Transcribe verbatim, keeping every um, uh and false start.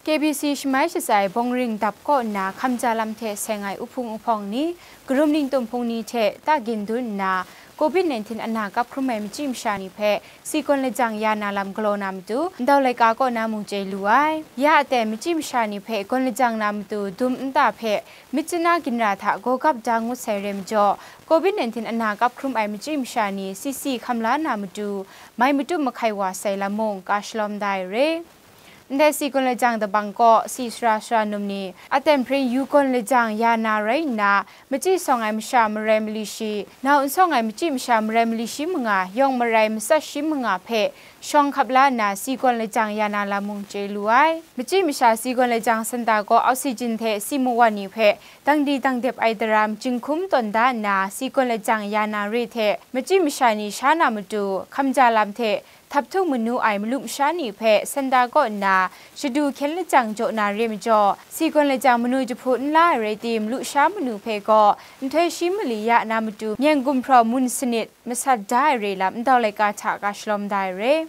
K B C shamai shatsai bawng ring dap kaw nna hkamja lam hte seng ai uhpung uhpawng ni, karum ning tumhpung ni hte ta gin dun nna, covid nineteen ana kap hkrum ai machyi masha ni hpe si gawn lajang ya na lam galaw na matu, ndau laika kaw na mung chye lu ai. Ya aten machyi masha ni hpe gawn lajang na matu dum nta hpe myit chyanna ginra hta gawgap da ngut sai re majaw, covid nineteen ana kap hkrum ai machyi masha ni si si hkam la na matu, mai matup mahkai wa sai lam mung ka shalawm da ai re. Ndai si gawn lajang dabang kaw si sara sara num ni, aten hpring yu gawn lajang ya na rai nna, machyi sawng ai masha marai mali shi, nau n sawng ai machyi masha marai mali shi manga, yawng marai matsat shi manga hpe shawng hkap la nna si gawn lajang ya na lam mung chye lu ai. Machyi masha si gawn lajang santa kaw oxygen hte si mawan ni hpe dangdi dangdep ai daram jinghkum tawn da nna si gawn lajang ya na re hte machyi masha ni sha na matu hkamja lam hte htaphtung manu ai malu masha ni hpe santa kaw nna shadu hkyen lajang jaw na re majaw, si gawn lajang manu jahpu n la ai rai tim, lusha manu hpe gaw nhtoi shi mali ya na matu myen gumhpraw mun sanit masat da ai re lam ndau laika hta ka shalawm da ai re.